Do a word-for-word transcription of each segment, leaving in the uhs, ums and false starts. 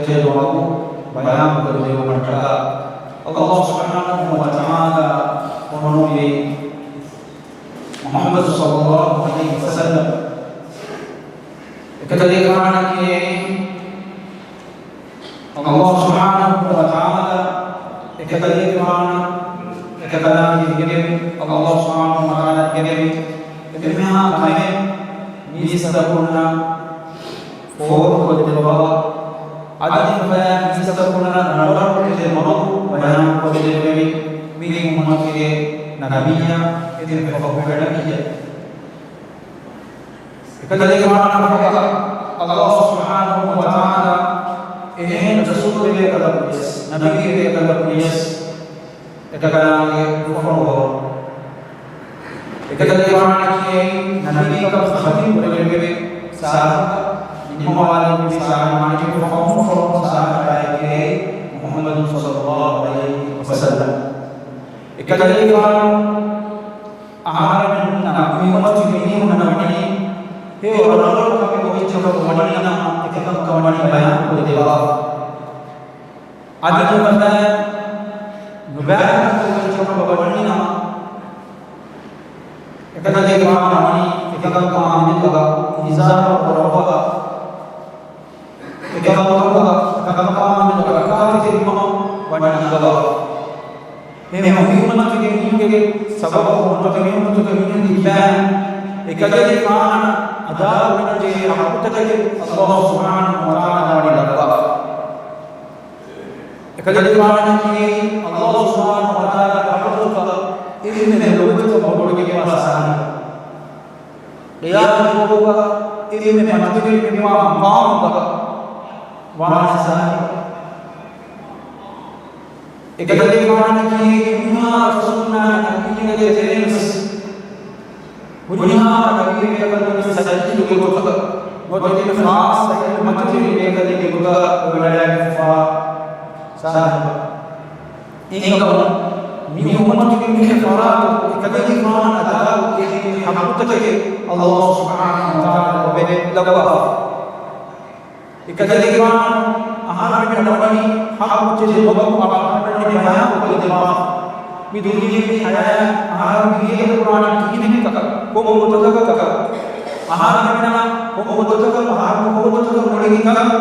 ދުޢާ ބަޔާންކޮށްދެއްވުމަށްޓަކާ، އަލްލާހު ސުބްޙާނަހޫ ވަތަޢާލާ ފޮނުއްވި މުޙައްމަދު ޞައްލައްލާހު ޢަލައިހި ވަސައްލަމް. އެކަލޭގެފާނަކީ އަލްލާހު ސުބްޙާނަހޫ ވަތަޢާލާ އެކަލޭގެފާނަށް، އެކަލާނގެ އިނގޭ، އަލްލާހު ސުބްޙާނަހޫ ވަތަޢާލާ އިނގޭ އެންމެހާ ކަމެއް މީސްތަކުންނަށް ފޯރުކޮށްދެއްވަވާ، އަދި ނުބައި މީސްތަކުންނަށް ރަނގަޅު ކުރެއްވި މަގު ބަޔާންކޮށްދެއްވެވި، މި އުއްމަތުގެ ނަބިއްޔާ އެންމެ ފަހުގެ ނަބިއްޔާ. އެކަލޭގެފާނަށް އަލްލާހު ސުބްޙާނަހޫ ވަތަޢާލާ އެހެން ރަސޫލެއް ބޭކަލަކު ވިޔަސް، ނަބިއްޔެއް ބޭކަލަކު ވިޔަސް، އެކަލާނގެ ނުފޮނުވަވާ. އެކަލޭގެފާނަކީ ނަބީކަން ޚަތިމް ކުރެވި ސާހިބަށް ނިންމަވާލެއްވި ސާހިބާނެ ފަހުން ފޮނުވުނު ސާހިބާއެކޭ މުޙައްމަދު ޞައްލައްލާހު ޢަލައިހި ވަސައްލަމް. އެކަލޭގެފާނު އަހަރެމެންނަށް މި އުއްމަތުގެ މީހުންނަށް ވަނީ ހެޔޮ ރަނގަޅު ކަމެއް އޮވެއްޖެކަމަށް ވަނީނަމަ، އެކަންކަން ވަނީ ބަޔާންކޮށްދެއްވާފަ. އަދި ނުބައި ނުބައި ކަމެއް އޮވެއްޖެކަމަށް ވަނީނަމަ، އެކަލޭގެފާނަށް ވަނީ އެކަންކަމާ މެދުގަ އިންޒާރު ކުރައްވާ. އެކަމަކު އެކަމަކާމެދު ރައްކާތެރިވުމަށް ވަނީ އަންގަވާފަ. އެހެން މި އުއްމަތުގެ މީހުންގެ ސަބަބުން ނުވަތަ މި އުއްމަތުގެ މީހުންގެ އިބާ އެކަލޭގެފާނަށް އަދާކުރަންޖެހޭ ޙައްޤުތަކެއް އަލްލާހު ސުބްޙާނަހޫ ވަތަޢާލާ ވަނީ ލައްވާފަ. އެކަލޭގެފާނަކީ އަލްލާހު ސުބްޙާނަހޫ ވަތަޢާލާގެ ޙަޟްރަތުގަ އެންމެ ލޮބުވެތި ބޮޑުވެގެންވާ ސާހިބު. ޤިޔާމަތް ދުވަހުގަ އެންމެ މަތިވެރިވެގެންވާ މަޤާމުގަ ވާނެ ސާހިބު. އެކަލޭގެފާނަކީ ހުރިހާ ރަސޫލުންނާ ނަބިއްޔުންގެ ތެރެއިން ވެސް ހުރިހާ ނަބިއްޔެއްގެ ގޮތަށް ސައްޔިދުގެ ގޮތުގަ ނުވަތަ އެންމެ ޚާއްޞަ އެންމެ މަތިވެރި ބޭކަލެއްގެ ގޮތުގަ ވެވަޑައިގެންފާ ސާހިބު. އެހެންކަމުން މި އުއްމަތުގެ މިހެން ފަރާތުން އެކަލޭގެފާނަށް އަދާކޮށްދޭ ޙައްޤުތަކެއް އަލްލާހު ސުބްޙާނަހޫ ވަތަޢާލާ އެބަ ލައްވާފަ. އެކަލޭގެފާނު އަހަރެމެންނަށް ވަނީ ޙައްޤު ތެދު މަގު އަހަރެމެންނަށް ވަނީ ބަޔާންކޮށްދެއްވާފަ. މި ދުނިޔެވީ ޙަޔާތް އަހަރެމެން ހިޔޭ ކުރާނީ ކިހިނެއްކަ، ކޮން ގޮތަކަކަކަ. އަހަރެމެންނަށް ކޮން ގޮތަކަށް އަހަރެމެން ކޮން ގޮތަކަށް އުޅެނީކަން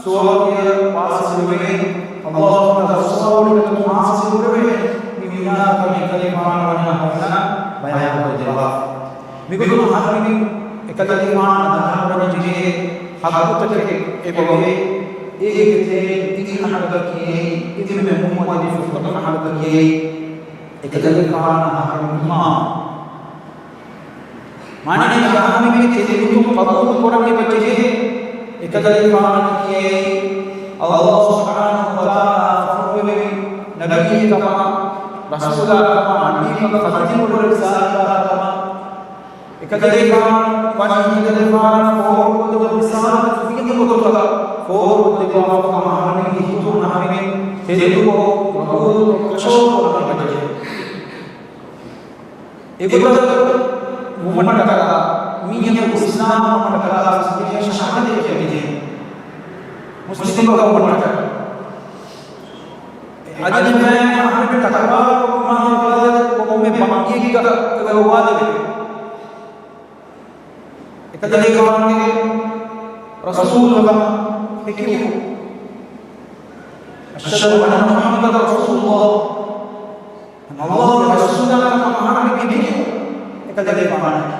ސުވަރުގެ ވާސިލުވެގެން، އަލްލާހު ތަޢާލާ ސުވަރުގެ ހާސިލު ކުރެވޭ. މި ވިނާކަމެއް އެކަލޭގެފާނަށް ވަނީ އަހަރެމެންނަށް ބަޔާންކޮށްދެއްވާފަ. މިގޮތުން އަހަރެމެން އެކަލޭގެފާނަށް އަދާކުރަންޖެހޭ ޙައްޤުތަކެއް އެބައޮވޭ. އޭގެ ތެރެއިން ތިން ޙައްޤަކީ އެންމެ މުހިއްމު އަދި ފުރަތަމަ ޙައްޤަކީ އެކަލޭގެފާނަށް އަހަރެމެން އިމާމު. މާނައީ އަހަރެމެންގެ ތެދުވެތިވުން ޤަބޫލު ކުރަން އެބަޖެހޭ. އެކަލޭގެފާނަކީ އަލްލާހު ސުބްޙާނަހޫ ވަތަޢާލާ ފޮނުއްވެވި ނަބިއްޔެއް ކަމަށް، ރަސޫލާ ކަމަށް، ނަބީކަން ޚަތިމު ކުރެއްވި ސާހިބާ ކަމަށް، އެކަލޭގެފާނު ވަނީ އެކަލޭގެފާނަށް ފޯރުކޮށްދެއްވި ރިސާލަތު ފިޔަވަޅު ގޮތުގަ ފޯރުކޮށްދެއްވާފަ ކަމަށް އަހަރެމެންގެ ހިތުން އަހަރެމެން ތެދުކޮށް ޤަބޫލުކޮށް ކަށަވަރުކޮށް އެބަޖެހޭ. އެގޮތަށް ވުމަށްޓަކާ މީހަކު އިސްލާމް ވުމަށްޓަކާ ޝަހާދަތެއް ކިޔަންޖެހޭ. މުސްލިމް ވުމަށްޓަކާ. އަދި އަހަރެން ތަކުރާރު ކުރުމާ ކޮންމެ ބަންގިއެއްގަ އެބަ ވާދަވޭ. އެކަލޭގެފާނުގެ ރަސޫލުކަމަށް ހެކިވުން. أشهد أن محمدا رسول الله. އަލްލާހުގެ ރަސޫލާ ކަމަށް އަހަރެމެން ހެކިވުން އެކަލޭގެފާނަކީ.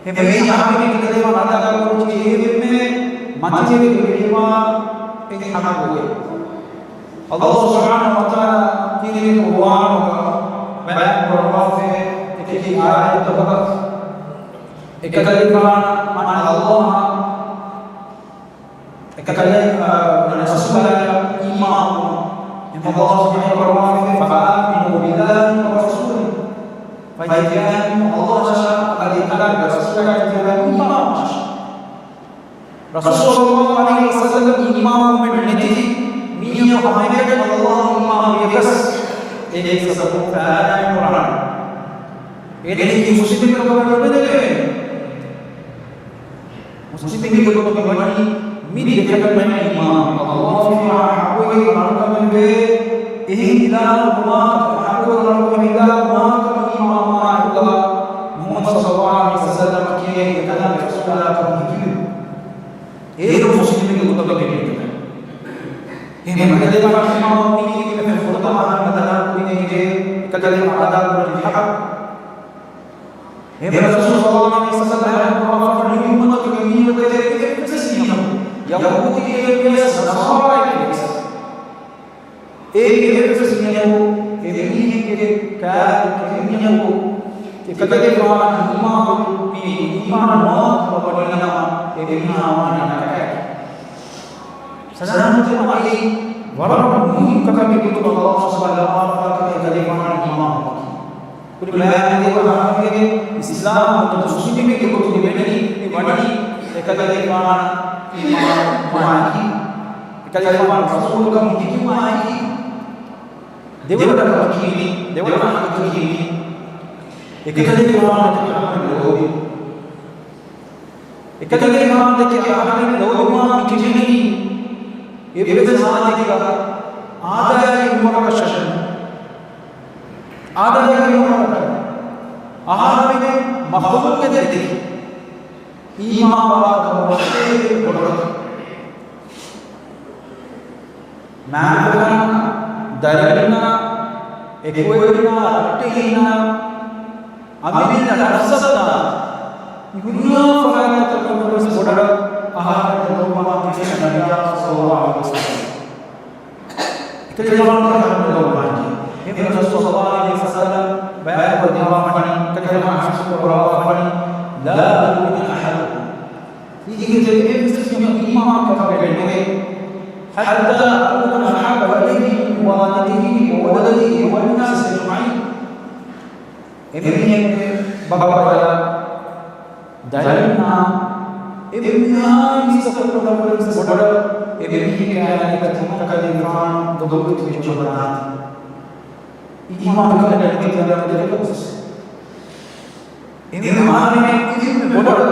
އެހެންވީމަ އަހަރެމެން އެކަލޭގެފާނަށް އަދާކުރަންޖެހޭ އެންމެ މަތިވެރި ވެރިވާ އެއް ޙައްޤު. އަލްލާހު ސުބްޙާނަހޫ ވަތަޢާލާ ކީރިތި ޤުރުއާނުގަ ބަޔާން ކުރައްވާފައި އެކި އާޔަތްތަކުގަ އެކަލޭގެފާނަށް މާނަ އަލްލާހަށް އެކަލޭ، އަ، ރަސޫލާ އީމާން ކުރުން. އެމަ އަލްލާހު ސުބްޙާނަހޫ ވަތަޢާލާ ފައިން އާމަނޫ ބިއްލާހި ވަރަސޫލިހި. ފައިން އާމަނޫ އަލްލާހަށާ އަދި އެކަލާނގެ ރަސޫލާ އީމާން ކުރަން. ރަސޫލު ޞައްލައްލާހު ޢަލައިހި ވަސައްލަމަށް އީމާންވުމެއް ނެތި މީހަކު ހަމައެކަނި އަލްލާހަށް އީމާންވިޔަސް އޭގެ ސަބަބުން ފައިދާ ނުކުރާނެ. އޭނައަކީ މުސްލިމެއްކަމަށް ނުދެވޭނެ. މުސްލިމެއްގެ ގޮތުން މިވަނީ މި ދެކަލިމަ އީމާން. ﷲ ފިޔާ ޙައްޤުވެ އަޅުކަމެއް ވޭ. އެހެން އިލާހު މާތަ ޙައްޤުވެ އަޅުކަމެއް އިލާހު މާތަ އީމާން މާތުގަ މުޙައްމަދު ޞައްލައްލާހު ޢަލައިހި ވަސައްލަމަކީ އެކަލާ ރަސޫލާކަމު ހެކިވެ. އޭރު މުސްލިމެއްގެ ގޮތަށް ގެންދަނީ. އެހެން އެކަލޭގެފާނު އީމާން މުއުމިނީގެ ފުރަތަމަ އަހަރު ބަދަލާ ކުރިން އެނގޭ އެކަލޭގެފާނު އަދާ ކުރަނީ ޙައްޤު. އެހެން ރަސޫލު ޞައްލައްލާހު ޢަލައިހި ވަސައްލަމަ ބަޔާން ކުރައްވާފަ މި އުއްމަތުގެ މީހުންގެ ތެރޭގައި އެއްވެސް މީހަކު، ޔަހޫދީއެއްވިޔަސް ނަޞާރާއެއްވިޔަސް، އޭގެ އެއްވެސް މީހަކު، އެ މީހެއްގެ ކާލު އެ މީހަކު އެކަލޭގެފާނަށް އީމާން ވީ، އީމާން ނުވާ ކަމަށް ވަނީނަމަ، އެ މީހާ ވާނީ ނަރަކައިގެ. ސަލާމަތްވުމާއި ވަރަށް މުހިން ކަމެއްގެ ގޮތުގަ ﷲ ސުބްޙާނަހޫ ވަތަޢާލާ އެކަލޭގެފާނަށް އީމާން ވަނީ. ކުރިން ބަޔާން ދެއްވާ އަހަރުގެ އިސްލާމް ނުވަތަ މުސްލިމެއްގެ ގޮތުގަ ވެނީ މި ވަނީ އެކަލޭގެފާނަށް އީމާން ވުމާއެކީ، އެކަލޭގެފާނު ރަސޫލުކަމުން ހެކިވުމާއެކީ، ދެވަނަ ކަމަކީ މި، ދެވަނަ ޙައްޤަކީ މި، އެކަލޭގެފާނު ދެކެ އަހަރެން ލޯބިވުން. އެކަލޭގެފާނު ދެކެ އަހަރެން ލޯބިވާން މި ކިޔެނީ އެއްވެސް ހާލެއްގަ އާދައިގެ މިންވަރަކަށް ޝަށަން. އާދައިގެ މިންވަރަކަށް އަހަރެމެން މަޚްލޫޤެއް ދެކެ އީމާންވާކަމަށް ވަކިވެ ބޮޑުކަން. މާތް ދަރިންނާ، އެކުވެރިންނާ، ރައްޓެހިންނާ، އަމިއްލަ ނަފްސަށް ދާ މި ހުރިހާ ފަރާތްތަކުން ވެސް ބޮޑަށް އަހަރެން ލޯބިވާން ޖެހޭ ނަބިއްޔާ ޞައްލައްލާހު ޢަލައިހި ވަސައްލަމަ. އެކަލޭގެފާނު އަހަރެން ލޯބިވާން ޖެހޭ. އެހެން ރަސޫލު ޞައްލައްލާހު ޢަލައިހި ވަސައްލަމަ ބަޔާންކޮށްދެއްވާފަ ވަނީ، އެކަލޭގެފާނު ޙަދީޘް ކުރައްވާފަ ވަނީ، لا يؤمن أحدكم ތިޔަކީ އެއްވެސް މީހަކު އީމާންކަމުގައި ނުވޭ. حتى أكون أحب إليه من والده وولده والناس أجمعين. އެމީހެއްގެ ބައްޕަޔާ، ދަރިންނާ، އެންމެހާ މީސްތަކުންނަށްވުރެ ބޮޑަށް އެމީހެއްގެ ކަލޭގެފާނު ލޯބިވެތި ވެއްޖެ އޮންނާނެ. އީމާންކަމުގައި ނުވެތި ދަރިން ދެކެ އެމީހުން އަހަރެމެން އެންމެ ބޮޑަށް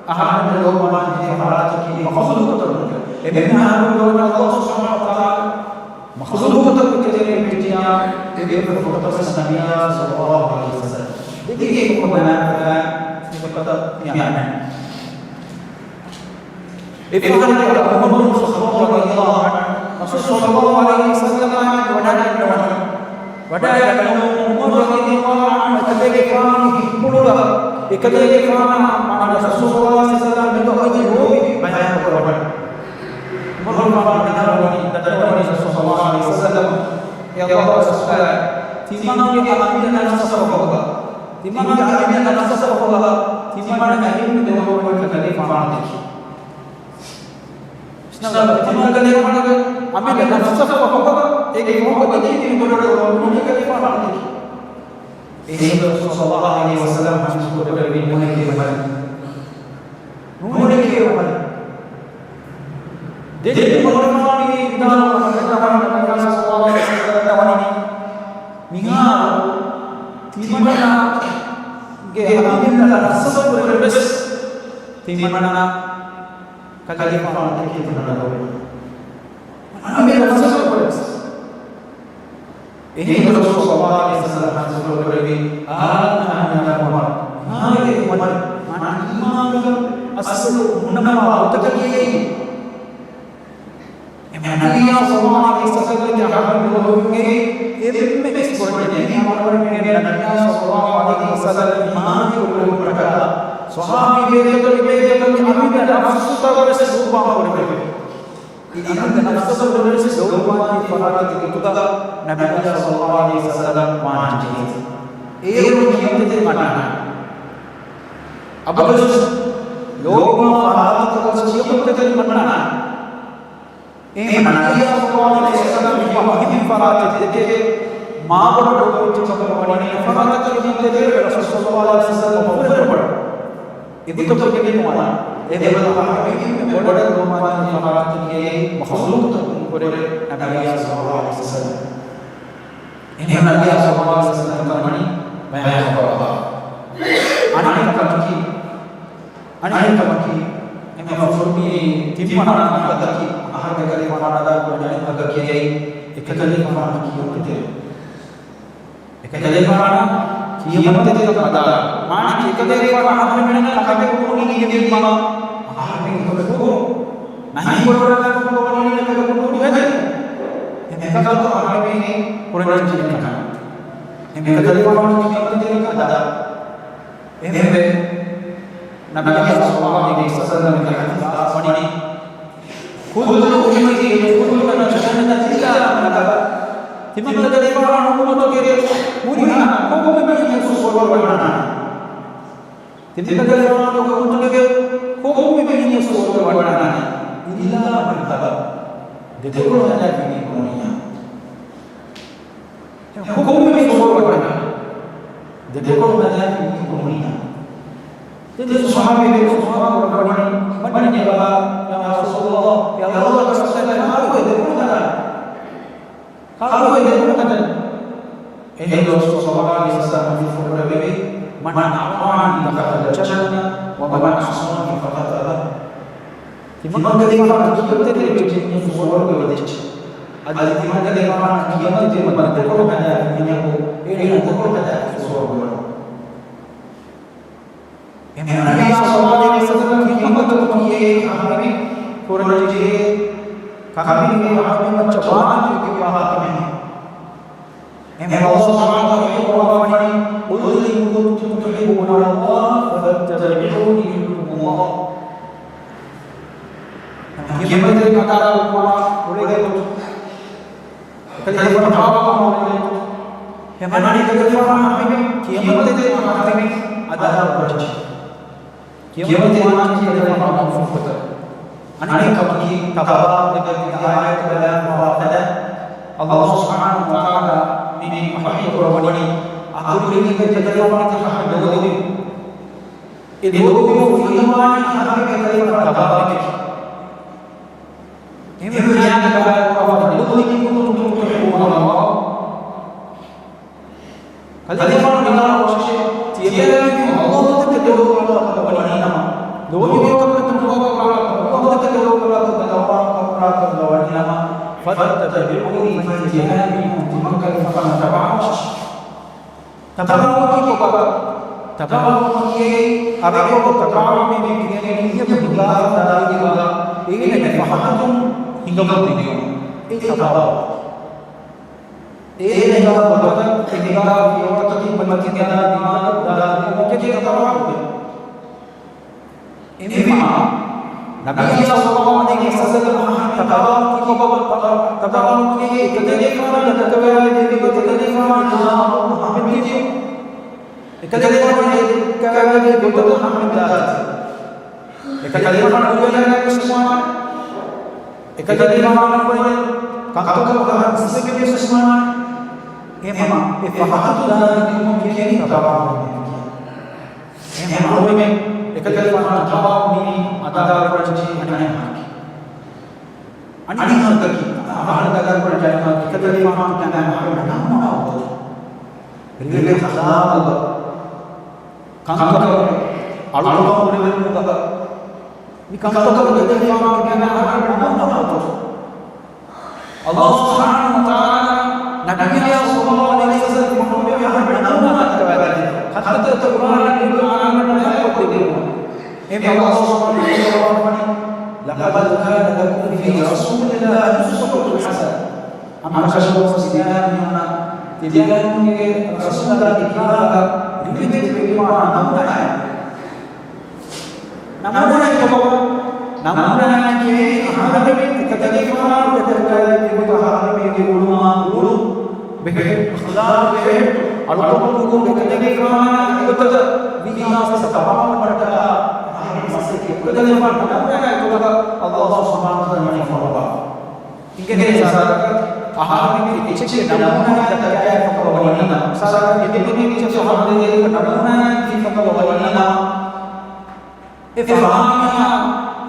އަހަރެން ލޯބިވާން ޖެހޭ ފަރާތަކީ މަޚްލޫޤުތަކުން. އެންމެހާ ބޮޑަށް ﷲ ސުބްޙާނަހޫ ވަތަޢާލާ މަޚްލޫޤުތަކުގެ ތެރެއިން ވެއްޖިއްޔާ، އެ ފުރަތަމަ ނަބިއްޔާ ޞައްލައްލާހު ޢަލައިހި ވަސައްލަމަ. ދެން އެ ކޮބާ މާތްވެފަ މި ކަންތައް މި އަންނަނީ. އެފަހަރުގެ ޢުމަރު ބިން ޚައްޠާބް ރަޟިޔައްލާހު ޢަންހު ރަސޫލު ޞައްލައްލާހު ޢަލައިހި ވަސައްލަމާއެކު ވަޑައިގަންނަވަނީ. ވަޑައިގަންނަވަމުން ޢުމަރު ރަޟިޔައްލާހު ޢަންހު އެކަލޭގެފާނުގެ ހިތްޕުޅުގަ، އެކަލޭގެފާނާ މާތް ރަސޫލު ޞައްލައްލާހު ޢަލައިހި ވަސައްލަމަ މެދު އޮތް ލޯބި ބަޔާންކުރައްވަނީ. ޢުމަރުގެފާނު ވަޑައިގަންނަވަނީ، ދަންނަވަނީ ރަސޫލު ޞައްލައްލާހު ޢަލައިހި ވަސައްލަމަ، އޭ ﷲ ގެ ރަސޫލާ، ތިމަންގެ އަމިއްލަ ނަފްސަށް ފަހުގަ، ތިމަންގެ އަމިއްލަ ނަފްސަށް ފަހުގަ، ތިމަން އެންމެ ލޯބިވަނީ ކަލޭގެފާނު ދެކެ. ތިމަން ކަލޭގެފާނުގެ އަމިއްލަ ނަފްސަށް ފަހުގަ، އޭގެ ފަހުގަ ދެކެ މި ބޮޑަށް ލޯބިވަނީ ކަލޭގެފާނު ދެކެ. އެހެން ރަސޫލު ޞައްލައްލާހު ޢަލައިހި ވަސައްލަމަ ޙަދީޘް ކުރެއްވި ނޫނެކޭ ވަނީ. ނޫނެކޭ ވަނީ. ދެން ޢުމަރުގެފާނު ވިދާޅުވަނީ، ނަބިއްޔާ ޞައްލައްލާހު ޢަލައިހި ވަސައްލަމަ ވަނީ، މިހާރު ތިމަންނަގެ އަމިއްލަ ނަފްސަށް ވުރެ ވެސް ތިމަންނަ ކަލޭގެފާނު ދެކެ ތިމަންނަ ލޯބިވަނީ. އަމިއްލަ ނަފްސަށް ވުރެ ވެސް. އެހެން ރަސޫލު ޞައްލައްލާހު ޢަލައިހި ވަސައްލަމަ ޙަދީޘް ކުރެއްވި، الآن يا عمر، މިހާރު އޭ ޢުމަރު، މާތް އީމާނުގެ އަސްލު ހުންނަވާ ގޮތަކީ އެއީ. އެމީހާ ނަބިއްޔާ ޞައްލައްލާހު ޢަލައިހި ވަސައްލަމަގެ އަހަރެން ލޯބިވުމުގެ އެންމެ އެކްސްޕަރޓް އެއީ. ޢުމަރު ނަބިއްޔާ ޞައްލައްލާހު ޢަލައިހި ވަސައްލަމަ އީމާން ކުރެއްވުމަށްޓަކާ ޞަޙާބީ ބޭކަލުން، ބޭކަލުން އަމިއްލަ ނަފްސުތައް ވެސް ޤުރުބާން ކުރެއްވި. އެ އަމިއްލަ ނަފްސަށް ވުރެ ވެސް ލޯބިވާން ޖެހޭ ފަރާތެއްގެ ގޮތުގަ ނަބިއްޔާ ޞައްލައްލާހު ޢަލައިހި ވަސައްލަމަ ވާން ޖެހޭ. އޭރު ކިޔަމަންތެރި މަންނާނެ. އަބަދުވެސް ލޯބިވާ ފަރާތަކަށް ކިޔަމަންތެރި މަންނާނެ. އެހެން ނަބިއްޔާ ޞައްލައްލާހު ޢަލައިހި ވަސައްލަމަ މި މުހިންމު ފަރާތެއް ދެކެ މާބޮޑަށް ލޯބިވެއްޖެ ކަމަށް ވަނީ އެ ފަރާތަކީ ކިޔަމަންތެރި ރަސޫލު ޞައްލައްލާހު ޢަލައިހި ވަސައްލަމަ އެ ގޮތަށް ގެންދަވާ. އެ ދެވަނަ ފަހަރު އެންމެ ބޮޑަށް ލޯބިވާން ޖެހޭ ފަރާތަކީ މަޚްލޫޤުތަކުން ކުރެ ނަބިއްޔާ ޞައްލައްލާހު ޢަލައިހި ވަސައްލަމަ. އެހެން ނަބިއްޔާ ޞައްލައްލާހު ޢަލައިހި ވަސައްލަމަ ކަމަނީ ބަޔާން ކުރައްވާ. އަނެއް ކަމަކީ، އަނެއް ކަމަކީ، އެމަ ފުރުމީ ތިން އަހަރުގެ ކަލޭގެފާނަށް އަދާކުރަން ޖެހޭ ހައްގަކީ އެކަލޭގެފާނަށް ކިޔަމަންތެރިވުން. އެކަލޭގެފާނަށް ކިޔަމަންތެރިކަން އަދާ. މާނައަކީ އެކަލޭގެފާނަށް އަހަރެމެންނަށް ކަމެއް ކުރުނީ ކަމެއް ކުރުން. ނަހީ ކުރުން. ނަހީ ކުރުން. އެކަލޭގެފާނު ކަމެއް ކުރުނީ ކަމެއް ކުރުން. އެކަލޭގެފާނު އަހަރެމެން ކުރަން ޖެހޭ ކަމެއް. އެކަލޭގެފާނަށް ކިޔަމަންތެރިކަން އަދާ. އެހެންވެ، ނަބިއްޔާ ޞައްލައްލާހު ޢަލައިހި ވަސައްލަމްގެ ޙަދީޘް ވަނީ، كل أمتي يدخلون الجنة إلا من أبى. ތިމަން ކަލޭގެފާނުގެ އުއްމަތުގެ ހުރިހާ ކޮންމެ މީހަކު ސުވަރުގެ ވަންނާނެ. ތިމަން ކަލޭގެފާނުގެ އުއްމަތުގެ ކޮންމެ މީހަކު ސުވަރުގެ ވަންނާނެ. إلا من أبى. ދެކޮޅު ހަދާފިނީ ކޮންމެއް؟ ކޮންމެ ސުވަރުގެ ވަންނާނެ. ދެކޮޅު ހަދާފިނީ ކޮންމެއް؟ ދެ ޞަޙާބީން ސުވަރުގެ ވަންނާނެ. މަން يا أبا، يا رسول الله، يا الله، ކާކު ދެކޮޅު ހަދާނީ؟ ކާކު ދެކޮޅު ހަދާނީ؟ އެހެން ރަސޫލު ޞައްލައްލާހު ޢަލައިހި ވަސައްލަމަ ވިދާޅުވި، من أطاعني دخل الجنة ومن عصاني فقد أبى. ތިމަން ކަލޭގެފާނަށް ކިޔަމަންތެރިވެއްޖެ މީހަކު ސުވަރުގެ ވަދެއްޖެ. އަދި ތިމަން ކަލޭގެފާނަށް ކިޔަމަންތެރިވެ ދެކޮޅު ހަދާފި މީހަކު އޭނަ ދެކޮޅު ހަދާފި ސުވަރުގެ ވަނީ. އެހެން ނަބިއްޔާ ޞައްލައްލާހު ޢަލައިހި ވަސައްލަމަ ކިޔަމަންތެރިވެ ކިޔައީ އަހަރެމެން ކުރަން ޖެހޭ ކަމެއް އަހަރެމެން މައްޗަށް ވާނެ ކިޔަވާ ކަމެއް. އެހެންވެ، ﷲ ސުބްޙާނަހޫ ވަތަޢާލާ ފަރުމާނީ، قل إن كنتم تحبون الله فاتبعوني يحببكم الله. ކިޔަމަންތެރިކަން އަދާކުރުމާ އުޅޭ ގޮތުން، އެކަލޭގެފާނު ތަބާވާ އުޅޭ ގޮތުން، އެމަނިކަލޭގެފާނު އަހަރެމެން ކިޔަމަންތެރިކަން އަހަރެމެން އަދާކުރަންޖެހޭ. ކިޔަމަންތެރިވާނީ ކަލޭގެފާނުގެ ފުރުސަތަށް. އަނެއް ކަމަކީ، ތަބާވުމުގެ މި އާޔަތު ބަލާން ފަހު ފަދަ، ﷲ ސުބްޙާނަހޫ ވަތަޢާލާ މި ވަޙީ ކުރައްވަނީ، އަކުރުވެރިންގެ ކަލޭގެފާނުގެ ފަހަތުން ލޯބިވުން. އެ ލޯބިވުން ފުރިހަމަވާނީ އަހަރެމެން ކަލޭގެފާނު ތަބާވުމަކީ. އެހެންވެ، މިއާޔަތު ބަލާ ކުރައްވަނީ، قل إن كنتم تحبون الله. ކަލޭގެފާނު ވިދާޅުވާށޭ، ތިޔަބައިމީހުން ﷲ ދެކެ ލޯބިވާ ކަމަށް ވަނީ ނަމަ، ލޯބިވާ ކަމެއް ނުވާ ކަމަށް ﷲ ދެކެ ލޯބިވާ ކަމަށް ވަނީ ނަމަ، فاتبعوني، ތިޔަބައިމީހުން ތިމަން ކަލޭގެފާނަށް ތަބާވާށޭ. ތަބާވުމަކީ ކޮބާ؟ ތަބާވުމަކީ އަރަބިއަށް ތަބާވުމޭ ކިޔަނީ މީހަކު ހިނގާފަ ދާ ދިމާލަށް އޭނަގެ ފަހަތުން ހިނގަމުން ދިޔުން. އެއީ ތަބާވު. އޭނަ ހިނގާ ގޮތަށް ހިނގާ ފިޔަވަޅުތަކެއް މަތިން އެދާ ދިމާލަށް ދާ ދިޔުމަކީ ތަބާވު. އެހެންވީމަ، ނަބިއްޔާ ޞައްލައްލާހު ޢަލައިހި ވަސައްލަމަ ތަބާވުމަކީ ކޮބާ؟ ތަބާވުމަކީ އެކަލޭގެފާނު ދައްކަވާލެއްވި ގޮތަށް އެކަލޭގެފާނު އެކަލޭގެފާނު ދައްކަވާލެއްވި ގޮތަށް އެކަލޭގެފާނު އުޅުއްވާލާ ވިސްނާނެ. އެކަލޭގެފާނު ކަންކަމަށް ވަހަށް ހިސްވެގެން ވިސްނާނެ. އެހެންވީމަ، އެ ފަހަތުން ދާ ދިޔުމަށް ކިޔަނީ ތަބާވުމޭ. އެހެން އަޅުގަނޑުމެން އެކަލޭގެފާނު ތަބާވުނީ އަދާކުރަންޖެހޭ އަނެއް ހައްގެއް. އަނެއް ހައްގަކީ، އަހަރެން އަދާކުރަންޖެހޭ އަނެއް ހައްގަކީ، އެކަލޭގެފާނުގެ ނަމޫނާ އޮތީ. ރިވެތި އަޚްލާޤުގަ، ކަންކަމުގަ، އަޅުކަން ކުރެވުމުގަ، މި ކަންތަކުގަ އެކަލޭގެފާނުގެ ނަމޫނާ އޮތީ. ﷲ ސުބްޙާނަހޫ ވަތަޢާލާ ނަބިއްޔާ ޞައްލައްލާހު ޢަލައިހި ވަސައްލަމަށް އަހަރެން ނަމޫނާ ދައްކަވާދީ. ކަންތައްތައް ޤުރްއާނުގައި އަޅުގަނޑުމެންނަށް ބަޔާންކޮށްދެއްވުމަށް. އެހެންވެ، ﷲ ސުބްޙާނަހޫ ވަތަޢާލާ ވަނީ، لقد كان لكم في رسول الله أسوة حسنة. ހަމަކަށަވަރު ތިޔަބައިމީހުންނަށް ތިޔަބައިމީހުންގެ ރަސޫލާގެ ކިބާގަ ރިވެތިވެގެންވާ ނަމޫނާއެއް. ނަމޫނާއެއް ކޮބާ؟ ނަމޫނާއަކީ އަހަރެމެން އެކަލޭގެފާނު ދައްކަވާލެއްވި ގޮތަށް އަހަރެމެންގެ އުޅުމާ އުޅުން، ބެހެއްޓުން، އަޚްލާޤު ބެހެއްޓުން، އަޅުކަން ކުރުން އެކަލޭގެފާނާ އެގޮތަށް ވީމާ ސަބަބާ ވަންނަ އަހަރެމެން މަސައްކަތް އެކަލޭގެފާނު ނަމޫނާއެއް ކޮބާ؟ ﷲ ސުބްޙާނަހޫ ވަތަޢާލާ ފަރުމާ. އިނގޭ މިސާލަކަށް، އަހަރެމެން އެއްޗެއްގެ ނަމޫނާއެއް ދައްކާފަ ކަމަށް ވަނީނަމަ، މިސާލަކަށް، އެ ދެމެދު އެއްޗެއް އަހަރެމެން ދޭ ނަމޫނާއެއް ދީފަ ކަމަށް ވަނީނަމަ، އެ ފަހާ މީހާ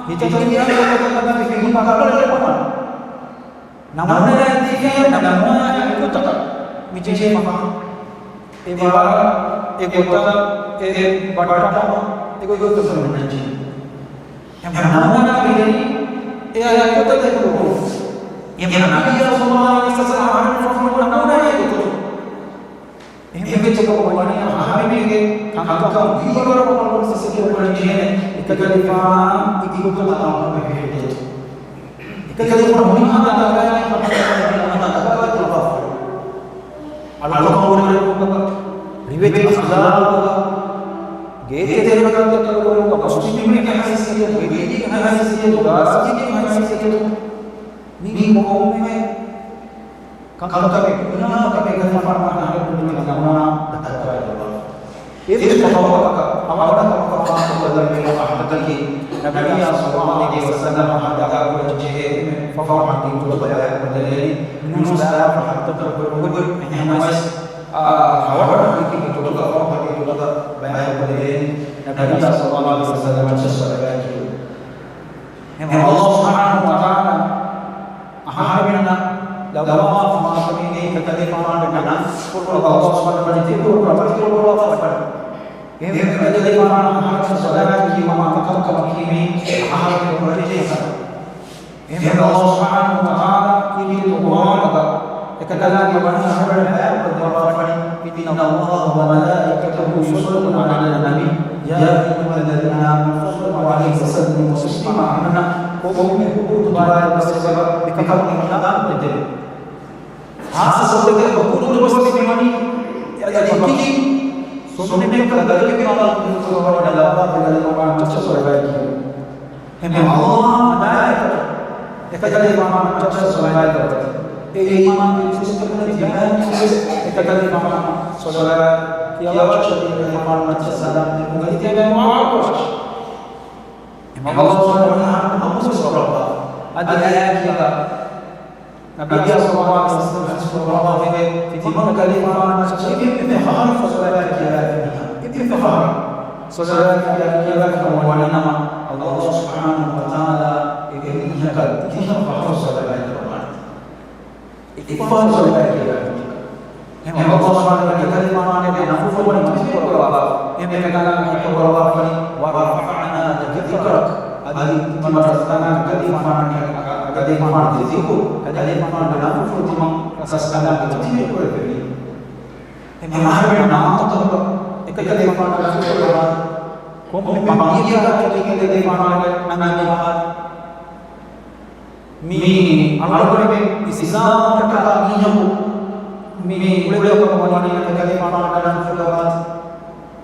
ހިތަށް ގެންދިޔަ ގޮތަކަށް ފިކުރު ކޮށްލަން ނަމޫނާއެއް ދީފަ، ނަމޫނާއެއް އެގޮތަކަށް މި ޖެހޭ ފަހަރު، އެ ވަރަށް، އެ ގޮތަށް، އެ ބައްޓަމަ، އެ ގޮތަށް ފެނުން ޖެހޭ. އެހެން ނަމޫނާ ބެހޭނީ އެއާ އެއްގޮތަށް ދެކުރުން. އެމަ ނަބިއްޔާ ޞައްލައްލާހު ޢަލައިހި ވަސައްލަމަ އަހަރެން ފޮނުވަން ނަމޫނާއެއް ގޮތުން. އެހެންވެއްޖެކަމަށް ވަނީ އަހަރެމެންގެ ކަންކަން ވީވަރަށް ވަރަށް ސިއްހަ ކުރަން ޖެހޭނެ އެކަލޭގެފާނާ އިތުރު ގޮތަށް އަޅުގަނޑުމެން ބެހޭ ގޮތުން. އެކަލޭގެފާނު ހުރިހާ ދާގާގެ ހަމަ ދައްކާ ދެއްވާފަ. އަޅުކަން ކުރެވުމުގަ، ރިވެތި އަޚްލާޤުގަ، ގޭތެރޭގަ ކަންތައް ކުރެވުމުގަ، މުސްލިމެއްގެ ހައިސިއްޔަތު، ވެރިންގެ ހައިސިއްޔަތު، ރާއްޖޭގެ ހައިސިއްޔަތު، މި ކޮންމެ ކަންކަމެއް ކުރާ ކަމެއް ކަލޭގެފާނު އަހަރެން ނަމޫނާ ދައްކާދެއްވާފަ. އެއްވެސް ފަހަރަކަށް އަވަހަށް ކަމަކަށް ފާހަގަކޮށްލަންވީ އަހަރުމެން ނަބިއްޔާ ޞައްލައްލާހު ޢަލައިހި ވަސައްލަމަށް ދައްކާކުރަން ޖެހޭ އެންމެ ފަހު ޙަދީޘް ބަޔާންކޮށްދެވޭނީ. ޔޫނުސް ބަޔާން ޙަދީޘް ކުރެއްވި އެހެންވެސް، އާ، ހަވަނަ ޙަދީޘްގެ ގޮތުގަ ފަހު ޙަދީޘް ބަޔާންކޮށްދެވޭނީ ނަބިއްޔާ ޞައްލައްލާހު ޢަލައިހި ވަސައްލަމަށް ޞަލަވާތް ކިޔުން. އެހެން ﷲ ސުބްޙާނަހޫ ވަތަޢާލާ އަހަރެމެންނަށް ލައްވާފަވާކަމީ އެކަލޭގެފާނުގެ ނަންފުޅު ﷲ ސުބްޙާނަހޫ ވަތަޢާލާ ޒިކުރު ކުރަން މަތިކޮށްފަވާފަ. އެހެންވެ އެކަލޭގެފާނަށް އަހަރެމެން ޞަލަވާތް ކިޔުމާ ކަންކަމަކީ މީ އަހަރެމެން ކުރަންޖެހޭ ކަމެއް. އެހެން ﷲ ސުބްޙާނަހޫ ވަތަޢާލާ ކީރިތި ޤުރްއާނުގަ އެކަލާނގެ ވަނީ އަހަރެން ބަޔާންކޮށްދެއްވާފަނީ، إن الله وملائكته يصلون على النبي يا أيها الذين آمنوا صلوا عليه وسلموا تسليما. އަހަރެންނަށް ކޮންމެ ހުކުމް ދުވާއެއްވެސް އެބަ މިކަމުގެ ހިލާފު ނެތެވެ. ޚާއްޞަ ގޮތެއްގަ ހުކުމް ދުވަސް މިވަނީ އަދި އެކި ސުންނަތް ކަލަދަރިކެއް އަލްލާހު ތަޢާލާ ލައްވާފަ އެކަލޭގެފާނަށް ޞަލަވާތް ކިޔުން. އެހެން ﷲ މަލާއިކަތު އެކަލޭގެފާނަށް ޞަލަވާތް ކިޔަވަތި. އެ އީމާން ކުރި މުސްލިމުން ތިމާންވެސް އެކަލޭގެފާނަށް ޞަލަވާތް ކިޔަވާށޭ، އެކަލޭގެފާނަށް ސަލާމް ދެއްވުން އަދި ތިޔަބައިމީހުން ދުޢާ ކުރާށޭ. އެހެން ﷲ ސުބްޙާނަހޫ ވަތަޢާލާ އަމުރުވެސް ކުރައްވާފަ. އަދި އެއާ ކިޔަވާ ނަބިއްޔާ ޞައްލައްލާހު ޢަލައިހި ވަސައްލަމަ ޙަދީޘް ކުރައްވާފައިވޭ، ތިމަން އެކަލޭގެފާނަށް އެންމެ ފަހަރު ޞަލަވާތް ކިޔަވައިފި މީހާ، އެންމެ ފަހަރު ޞަލަވާތް ކިޔަވައިފި ކަމަށް ވަނީ ނަމަ، ﷲ ސުބްޙާނަހޫ ވަތަޢާލާ އެ މީހަކަށް ދިހަ ފަހަރު ޞަލަވާތް ކުރައްވާނެ. އެއްފަހަރު ޞަލަވާތް ކިޔަވައިފި. އެހެން ﷲ ސުބްޙާނަހޫ ވަތަޢާލާ އެކަލޭގެފާނުގެ ނަންފުޅު ވަނީ މަތިވެރި ކުރައްވާފަ. އެހެން އެކަލާނގެ ހައްދަ ކުރައްވާފަނީ، ورفعنا لك ذكرك. އަދި ތިމަން ރަސްކަލާނގެ އެކަލޭގެފާނުގެ، އެކަލޭގެފާނުގެ ޒިކުރު، އެކަލޭގެފާނުގެ ނަންފުޅު ތިމަން ރަސްކަލާނގެ މަތިވެރި ކުރެއްވެވީ. އެހެން އަހަރެމެން ނާމުތަކުގަ އެކަލޭގެފާނުގެ ނަންފުޅު ކޮންމެ ބަނގިއަކާ އެކަލޭގެފާނުގެ ނަން އަންނަވާ. މި އަޅުގަނޑުމެން އިސްލާމް ކަނޑަކަށް މީހަކު މި އުޅެވޭ ކަމަށް ވަނީ އެކަލޭގެފާނުގެ ނަންފުޅު ލަވާތި.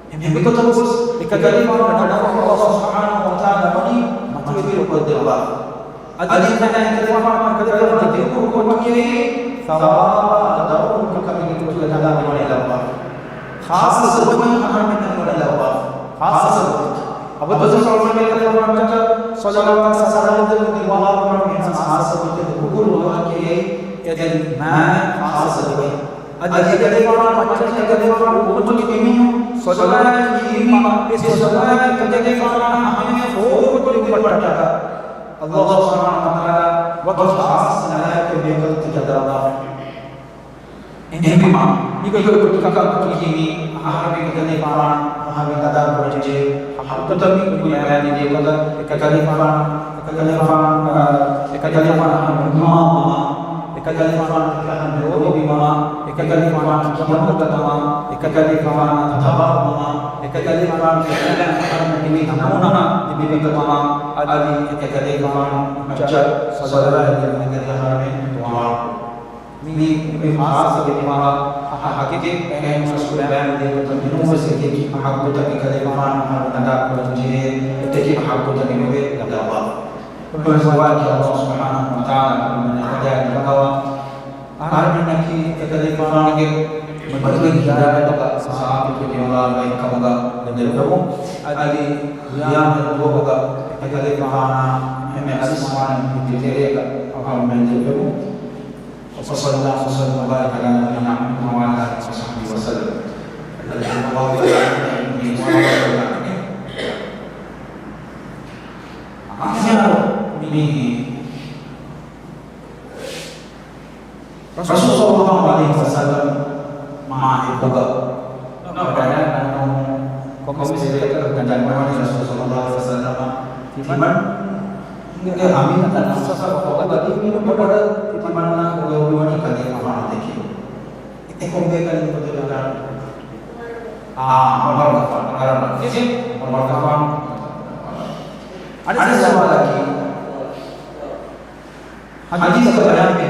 އެހެން ގޮތަކުވެސް އެކަލޭގެފާނުގެ ނަންފުޅު ﷲ ސުބްޙާނަހޫ ވަތަޢާލާ ވަނީ މަތިވެރި ކޮށްދެއްވާ. އަދި އެކަލޭގެފާނު އެކަލޭގެފާނު ދިރުކުރު ކޮށްދިޔައީ ސަވާބާ ދަރުމަ ކަމެއްގެ ގޮތުގަ ލަވާ ވަނީ ލައްވާ. ޚާއްޞަ ގޮތުން އަހަރެމެން ވަނީ ލައްވާ. ޚާއްޞަ ގޮތެއް. އަބަދު ސަލާމް އެކަލޭގެފާނަށް ޞަލަވާތް ސަލާމް ދެއްވުން ވާހަކަ ވަނީ ޚާއްޞަ ގޮތެއް ދުކުރު ވާހަކައެއް އެދެން މާ ޚާއްޞަ ގޮތެއް. އަދި އެކަލޭގެފާނު މައްޗަށް އެކަލޭގެފާނު އުއްމަތުގެ މީހުން ޞަލަވާތް ކިޔުމަށް އެ ޞަލަވާތް އެކަލޭގެފާނާ ހަމަޔަށް ފޯރުކޮށްދިއުމަށްޓަކާ ﷲ ސުބްޙާނަހޫ ވަތަޢާލާ ވަކި ޚާއްޞަ މަލާއިކަތެއް ބޭކަލުން ތިކަދާ ވާ. އެހެންވީމާ، މިގޮތަށް ކުރިކަން ކީކީ އަހަރެމެން އެކަލޭގެފާނަށް އަހަރެމެން އަދާކުރަންޖެހޭ ޙައްޤުތައް މި ކުރި ބަޔާންދިޔަ ގޮތަށް އެކަލޭގެފާނު، އެކަލޭގެފާނު، އާ، އެކަލޭގެފާނު ނުމާ ވުމާ، އެކަލޭގެފާނު އެކަހަން ލޯބިވުމާ، އެކަލޭގެފާނު ކިޔަމަންތަކަމާ، އެކަލޭގެފާނު ތަބާވުމާ، އެކަލޭގެފާނު އެކަލޭގެފާނު ދިވެހި ނަމޫނާ ލިބިވިކަމާ، އަދި އެކަލޭގެފާނު މައްޗަށް ޞަލަވާތް ދެއްވުން އަހަރެމެން ދުޢާ މި، މި ޚާއްޞަ ވެދިމާ ހަ-، ހަ-، ހަ-، ހަގީގަތް ބަޔާން ކުރެވޭ ދޭ ގޮތަށް މިނޫންވެސް އެކި އެކި ޙައްޤުތަކެއް އެކަލޭގެފާނަށް އަހަރެން އަދާކުރަންޖެހޭ އެތަކެއް ޙައްޤުތަކެއް ނުވޭ ދައްކަވާ. އެވެސް ދުޢާއަކީ ﷲ ސުބްޙާނަހޫ ވަތަޢާލާ އަހަރެމެންނަށް އެކަލާނގެ ދައްކަވާ. އަހަރެމެންނަކީ އެކަލޭގެފާނުގެ މަތިވެރި ހިދާޔަތުގަ ސާބިތުވެ ދިމާވާ ބައެއް ކަމުގަ ދެންނެވުމުން އަދި ޤިޔާމަތް ދުވަހުގަ އެކަލޭގެފާނާ އެންމެ އަޒީޒުވާން މި ތެރޭގަ އަހަރެމެން ދެންނެވުމުން. وصلى الله وسلم وبارك على نبينا محمد وعلى آله وصحبه وسلم. އަހަރު މި ރަސޫލު ޞައްލައްލާހު ޢަލައިހި ވަސައްލަމް މާ އެކުގަ ނަބަޔާން ކޮންމެސް ބޭކަލަކު ދަންނަވަނީ ރަސޫލު ޞައްލައްލާހު ޢަލައިހި ވަސައްލަމަ ތިމަން ގެ އަމީނަކަށް ނައްސަ ފަހު އަދި މިންވަރު ތިމަންނާ ގުޅުވުމަށް ކަލޭގެފާނު ދެކެވި. އެ ކޮންމެ ކަލޭގެފާނު؟ އާ، ޢުމަރުގެފާނު. ޢުމަރުގެފާނު. އަނެއް ސުވާލަކީ، ޙަދީޘްގަ ބަޔާންވެ،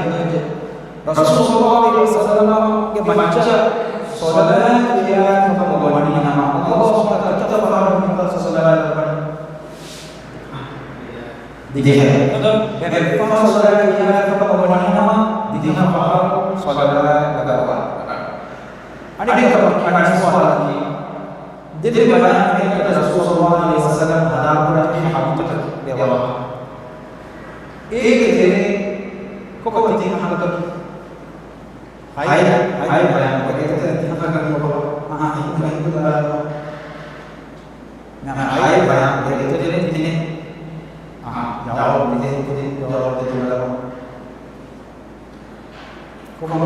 ރަސޫލު ޞައްލައްލާހު ޢަލައިހި ވަސައްލަމްގެ މައްޗަށް ޞަލާތު ކިޔާ ފަހު ވަނީ ނަމަ، ﷲ ސުބްޙާނަހޫ ވަތަޢާލާ ކިތައް ފަހަރު މިފަދަ ޞަލާތު ލައްވަނީ؟ ދިހަ. އެއްފަހަރު ޞަލާތު ކިޔާ ފަހު ވަނީ ނަމަ، ދިހަ ފަހަރު ޞަލާތު ލައްވާ. އަނެއް ކަމަކީ، އަނެއް ސުވާލަކީ، ދެން ބަޔާންވެގެން ރަސޫލު ޞައްލައްލާހު ޢަލައިހި ވަސައްލަމް ހަދާ ކުރަނީ ހަމަތަކަކީ ދެ ވަހަކަށް. އޭގެ ތެރޭ ކޮބާ ތިން ހަނދަކަކީ؟ ހައެއް، ހައެއް ބަޔާން ކުރޭ. އޭގެ ތެރޭ ތިން ހަނދަކަކީ ކޮބާ؟ އާ، ހިނގާ، ހިނގާ. ނަ، ހައެއް ބަޔާން ކުރޭ. އޭގެ ތެރޭ ތިނެއް. އާ، ޖަވާބު މިދެން ކުދިން ޖަވާބު ދެން ބަލަމު. ކޮބާ؟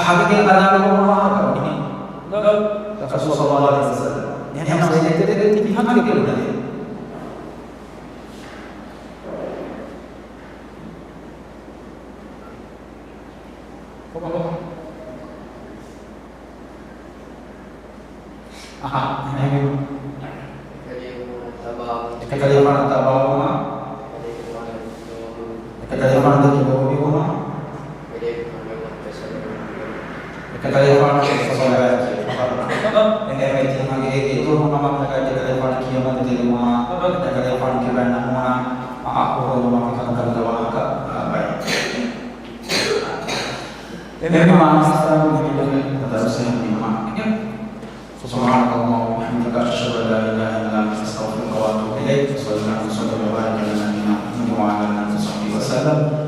ހަގީގަތުގަ ހަދާ ކުރައްވާ ވާހަކަ ވަނީ ރަސޫލު ޞައްލައްލާހު ޢަލައިހި ވަސައްލަމް. އެހެން ސައިދެ ތެރެ ތިން ހަނދެއް ކުރަނީ. އަހަ، އެހެންވީމަ. އެކަލޭގެފާނަށް ތަބާވުމާ. އެކަލޭގެފާނުގެ ދުވަހު ވީމަ. އެކަލޭގެފާނުގެ އެ ތިން ހަނދެއް އިތުރު ހަމަ އެކަލޭގެފާނު ކިޔަމަން ދިރުމާ. އެކަލޭގެފާނު ކިބައިން ނަމޫނާ އަހުރު މަ މިކަންކަން ވާހަކަ ބައި. އެންމެ މާނަސްތާކު މި ދަރުސެއް ނިމާ. سبحانك اللهم وبحمدك، أشهد أن لا إله إلا أنت، أستغفرك وأتوب إليك. وصلى الله وسلم وبارك على نبينا محمد وعلى آله وصحبه وسلم.